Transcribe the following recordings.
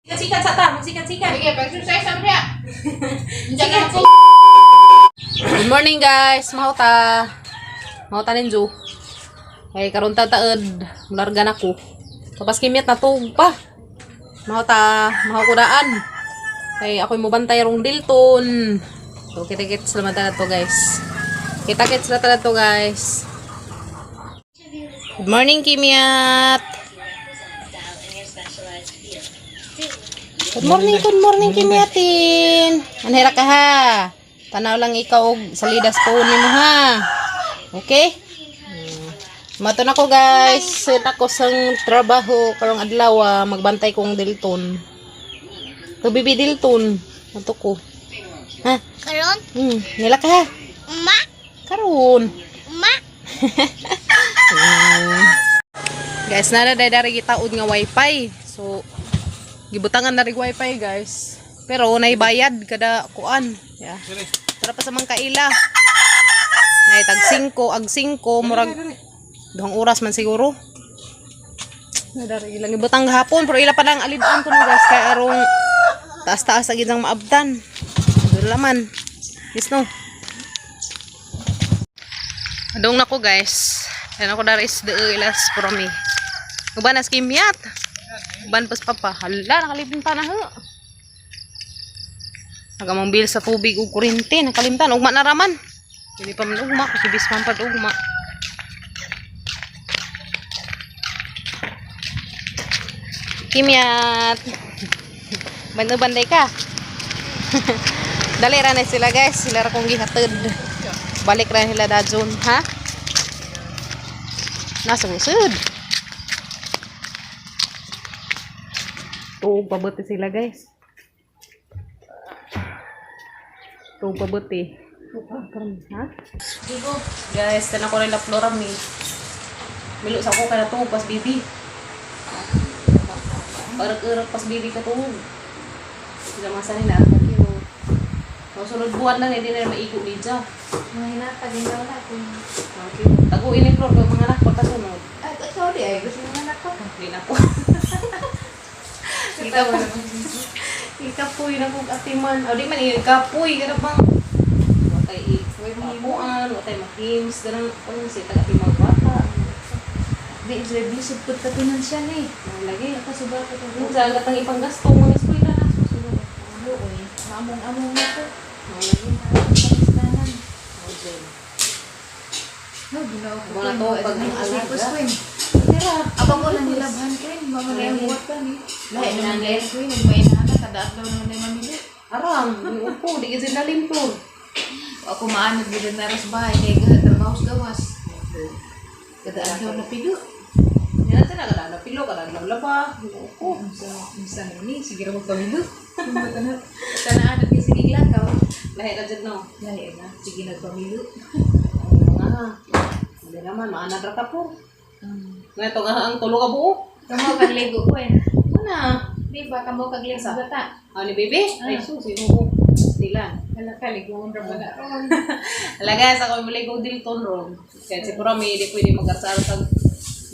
Sikat sa ta, magsikat-sikat. Sige, pag-exercise na mo siya. Diyan ka na po. Good morning, guys. Mahota. Mahota ninjo. Kay karon ta taed, larga na ko. Tapos kimyat na tug pa. Mahota, mahokudaan. Kay ako'y mubantay rong Dilton. So kita-kits naman ta to, guys. Kita-kits na ta to, guys. Good morning, Kimyat. Good morning, Kimyatin. Anhira ka ha. Tanaw lang ikaw og salidas po nimo ha. Okay? Mato na ko, guys. Set ako sang trabaho karong adlaw, ah, magbantay kong Dilton. To bibi Dilton. Ato ko. Ha? Karon? Nila ka ha. Uma? Karon. Uma? Guys, nana day dari gitaod nga wifi. So gibutangan na rin wifi, guys. Pero naibayad kada kuan. Yeah. Tara pa sa mga kaila. Nay tag 5, ag 5 murag 2 oras man siguro. Na dari ilang gibutang gahapon pero ila pa lang alid-an ko no, guys, kay arong taas-taas agid ang maabtan. Doon laman. Yes no. Adong na ko, guys. Yan ako dari is the ilas promi. Uban as kimyat. Uban pas papa. Hala, nakalipin pa na ho. Nagamang bil sa tubig ug kuryente, nakalimtan ugma na raman. Hindi pa man ugma kasi bis man pad ugma. Kimyat. Banday ka. Dali ra na sila, guys. Sila ra kong gihatod. Balik ra nila dajon, ha? Nasa usod. Tuog pabuti sila, guys. Tuog pabuti. Ha? Guys, tanan ko rin la flora mi. Milo sa ko kaya tuog pas bibi. Parang pas bibi ka tuog. Sa masa nila ako pero sunod buwan lang hindi na maigo ni Ja. Mga hinatag, hindi wala ko. Okay. Taguin ni Flor kay mga anak pagkasunod. Ay, sorry ay. Gusto mo anak ko. Hindi na po. Ikaw po. Ikapoy na kong atiman. O di man, ikapoy. Ganun bang? Watay ikapuan, watay makims. Ganun, ano siya, taga-timang bata. Di, sila bisod po ta pinansyal eh. Ang lagi. Nakasuba ko to. Minsan, gatang ipanggasto, mga eskwela na. Susunod. Ano, oy. Maamong-among na ko. Ang lagi. Pangistanan. O, Jen. No, ginawa ko. Mga to, pag ang alaga. Queen. Tira. Abang ko lang nilabhan, Queen. Mama na yung buhat pa ni. Lahi naman dahil, Queen. May inaana, kada adlaw naman na mamili. Arang, upo, di kasi lalim, Flor. Ako maanod gid na ras bahay kay gahat trabaho sa gawas. Kada adlaw na pilo. Yan natin, nagadala pilo, kadala laba. Upo. Unsa unsa ni sige ra mo pamilo. Tanaan kay sige lakaw. Lahi na dyan, no? Lahi na sige nagpamilo. Nga. Hindi naman, maanad ra ka po. Nga ito nga ang tulo ka buo. Kamo kag ligo ko eh. Ano? Di ba kamo kag ligo bata? Ah, ni baby? Ay, sus, sino ko? Sila. Hala ka ligo ra ba na ron. Hala guys, ako muli ko Dilton ron. Kaya siguro may di pwede mag-asar sa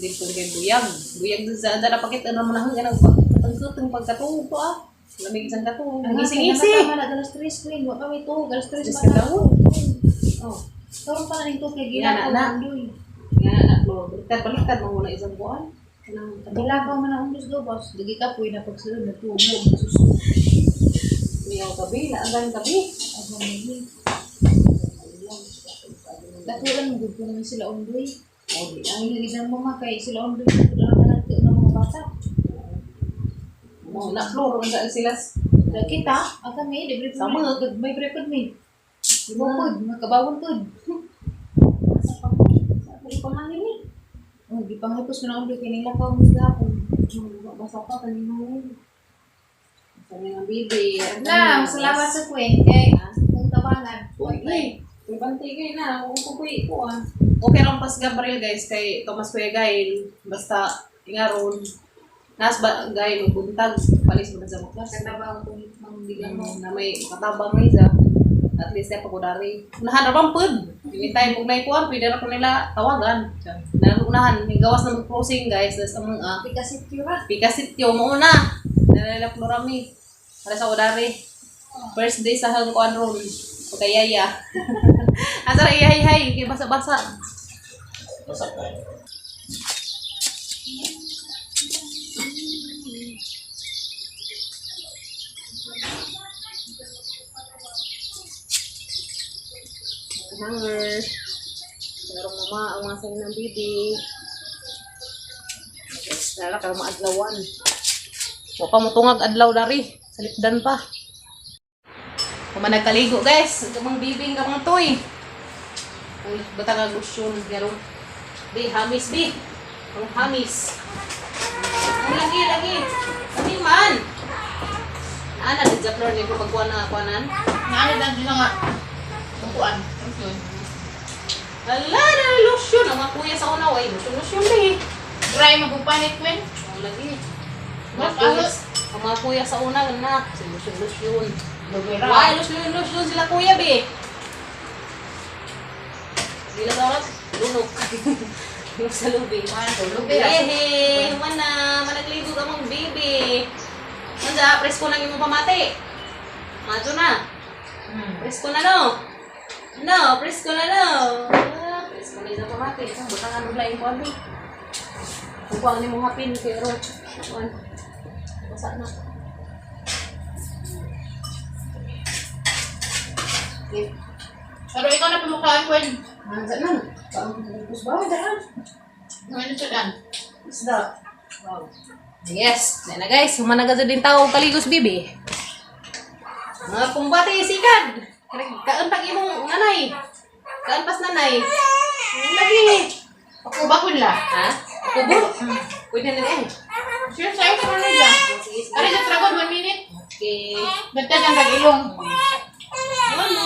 Dilton kay Buyag. Buyag dun sa dara pakit ano mo na hanggang nagpatangkot ang pagkatuog ko ah. Lamig isang katuog. Gising-gising. Tama na alas 3, Queen. Wa kami to, alas 3 Tres man. ka daw? Oh. Karon pa na ning to kay Nga gilakaw na, na. ang undoy. Nga na, Flor. Baliktad, baliktad mo muna isang buwan. Kanang katuog. Gilakaw man ang undos do boss. Digi ka puy na pagsulod na tubo suso. Miyaw gabi, naagan gabi. Abang ni. Dako lang gud ko naman sila undoy. Oh, di Ang hilig ng mga kay sila undoy lang na ng mga bata. Mo na Flor, unsa sila? Da kita, ang kami, di pre Sama. may prepod mi. Di mo pod, makabawon pod. Sa pangangin ni. Oh, di panghipos ko na undoy kay ning lakaw mi gapon. Basa pa kanino. Sabi ng bibi. Na, salamat sa Queen kay kung tabangan. Uy, uy, bantay kayo na. Kung kukuy ko ah. Okay lang pas Gabriel, guys, kay Thomas Kuya Gail. Basta, ingaron. Nas ba Gail, ug buntag. Palis mo na sa mga klase. Katabang kung mangbigan mo. Na may makatabang na isa. At least na pagudari. Unahan ra bang pud. Anytime kung naikuan, pwede ra ko nila tawagan. Na unahan, may gawas na mag-closing, guys. Tas ang mga Pikasit yura. pikasityo mo una. Nalala Florami. Para sa Udari. First day sa hangkuan roll. Pagkayaya. Asa ra hay hay kay basa-basa. Basa ka. Hanger. Merong mama ang mga sayo ng bibi. Yes, nala ka maadlawan. Wa pa mutungag adlaw dari. Salipdan pa. Kuma nagkaligo guys, kamang bibing kamang toy. Ang batang ang lusyon garong. Bi hamis bi. Ang hamis. Ang lagi lagi. Lagi man. Ana di sa floor ni ko pagkuha na kuanan. Naano lang din nga. Upuan. Okay. Ala na lotion ang mga kuya sa una way lotion lotion bi. Dry magupanit, Queen. Ang lagi. Mas Mga kuya, ang mga kuya sa una na si lotion lotion. Lugera. Why lotion lotion sila kuya bi. Sila sa oras lunok. Lunok sa lubi. Lugera. Yehe, mana managligo ka mong baby. Manja, presko nang imong pamati. Mato na. Presko na no. No, presko na no. Ah, presko na isang pamati. Isang butangan mo laing kuwan. Kung kuwan ni mong hapin, pero kuwan. Basa na. Okay. Pero ikaw na pamukhaan, Queen. Manja na. Paang ba? Daan. Ano siya dan? Isda. Wow. Yes. Yan na guys, humanaga din tao kaligos bibi. Mga kumbate sikad. Kaan pag imong nanay. Kaan pas nanay. Ang Lagi. Ako ba, Queen la? Ha? Kubo. Pwede na eh. Sure, sa'yo ka na dyan. Sige, sige. Ano sa tragon, 1 minute. Okay. Bantay ang tag-ilong. Ano?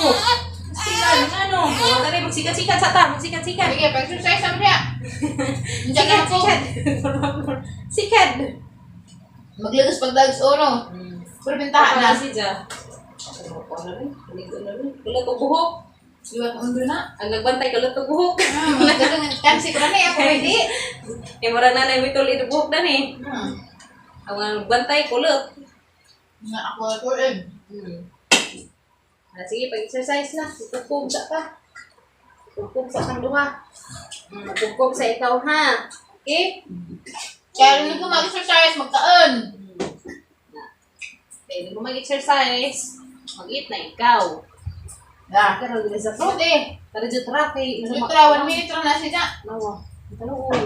Sikat. Ano? Oh, tara, magsikat-sikat sa ta. Magsikat-sikat. Sige, pag-exercise sa niya. Diyan Sikat, na ako. sikat. Sikat. Maglagas pagdags oro. Pero bintahan na. Ako si Ja. Kulot og buhok. Liwat ang undo na. Ang nagbantay kulot og buhok. Kansi ko na na eh, ako ready. Eh mura na na mitol ito buhok dan eh. Ang nagbantay kulot. Nga ako ako eh. Ah, sige, pag-exercise na. Kukog sa ka. Kukog sa kang duha. Kukog sa ikaw ha. Okay? Kaya hindi ko mag-exercise, magkaon. Kaya hindi mo mag-exercise, mag-eat na ikaw. Ya. Pero dili sa Fruit eh. Tara dyan tra kay Litra, 1 minute lang na siya. Nawa. Kaluoy.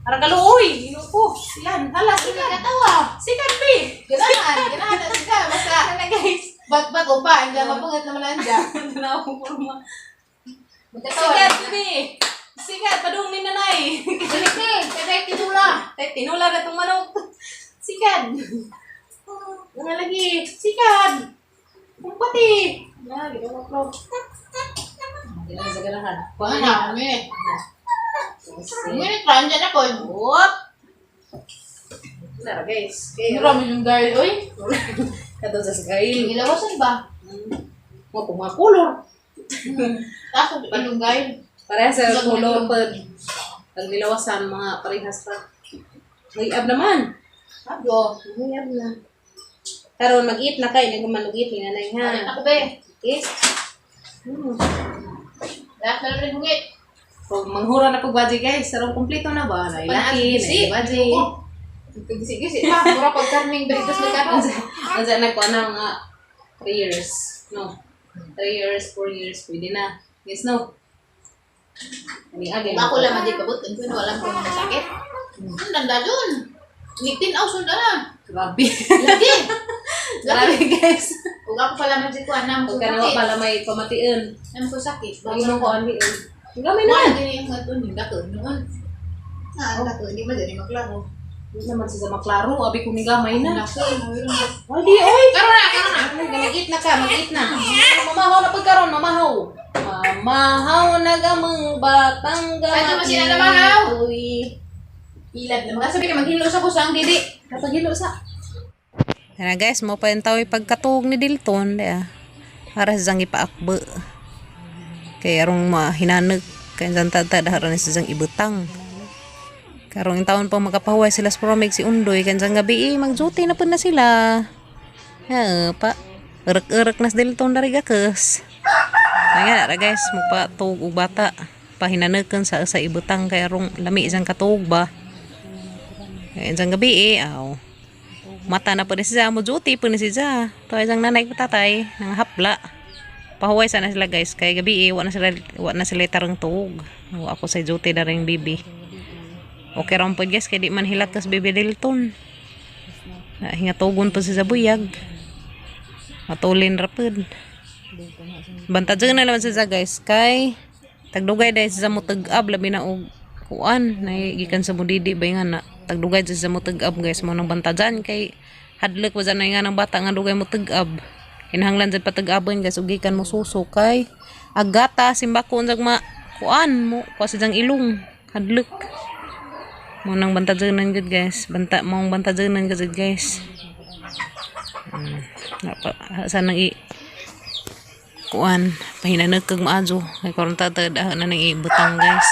Ara kaluoy. Ginoo ko. Silan. Hala, sikan. Katawa. Sikan bi. Ganahan, ganahan na siya. Basta, Hala guys. bag-bago pa, hindi mapungat naman anja. Tanaw ko kurma. Magkatawa. Sikat bi. Sikat padung ni nanay. Balik eh, kaya tinula. Tay tinula na tong manok. Sikat. Nga lagi. Sikat. Kumpati. Na, ginawa ko. Ginawa sa ganahan. Ano na, 1 minute. 1 minute pa, andyan ako. Whoop. Nara guys. Okay. Marami yung dahil, uy. Kadto sa Sgail. Gilawasan ba? Mo kung mga kulor. Tapos, ilunggay. Pareha sa kulor pag pag nilawasan mga parehas pa. Mayab naman. Ado. Mayab na. Karon mag-eat na kay nang manugit ni nanay ha. Ako be. Okay? Lahat na lang rin hungit. Pag manghura na pag baji guys, sarong kumpleto na ba? Nay laki, nay baji. Gisi-gisi pa. Mura pag karning beritos na karon. Ansa nagkuha na mga 3 years. No. 3 years, 4 years, pwede na. Yes, no? Ani again. Ako lang madi pabot. Ang kuno alam ko mga sakit. Ang danda dun. Nitin aw sunda na. Grabe. Lagi. Grabe guys. Ug ako pala man si kuan nam ko Huwag ka na sakit. pala may pamation. Nam ko sakit. Lagi mo ko ang liin. Gamay Wala na. gini yung aton yung dako noon. Ah, dako hindi man dili maklaro. Hindi naman siya sa maklaro. Abi ko ni gamay na. Dako Ay, di, oy! Karon na, karon na. Mag-eat na ka, mag-eat na. Mamahaw na pagkaron, mamahaw. Mamahaw na gamang batang Ay, tama sila na mahaw. Uy. Ilad na mga sabi ka maghilo sa kusang dili. Kapag hilo sa. Tara guys, mo pa yung tawag pagkatuog ni Dilton. Diya. Para sa sang ipaakbo. Kaya arong mahinanag. Kaya sa tata daharan sa sang ibutang. Karong taon pa makapahuway sila sa promig si Undoy kansang gabi eh, mag-duty na po na sila. Ha, pa urek-urek nas dilton dari gakes. Kaya nga guys, magpatuog og bata. Pahinanakan sa ibutang kay arong lami isang katuog ba. Kaya isang gabi eh, aw. Mata na po ni siya, mo duty po ni siya. To isang nanay ko tatay, nang hapla. Pahuway sana sila guys, kay gabi eh, wa na sila tarang tuog. Wa ako sa duty na rin bibi. Okay ra po guys, kay di man hilak kas bibi Dilton. Na hingatugon po siya sa buyag. Matulin ra pud. Bantadyan na naman siya guys kay tagdugay dahil siya mo tag-ab labi na og kuan na gikan sa mudidi ba nga na tagdugay siya mo tag-ab guys mo nang bantadyan kay hadlok wa na nga ng bata nga dugay mo tag-ab kinahanglan jud patag-abon guys ug gikan mo suso kay agata simbako unsag ma kuan mo kuha sa diyang ilong hadlok mo nang bantadyanan gud guys banta mong bantadyanan gud guys. Napa sa nang i kuan pahinanag kag maadyo kay karon ta na nang ibutang guys.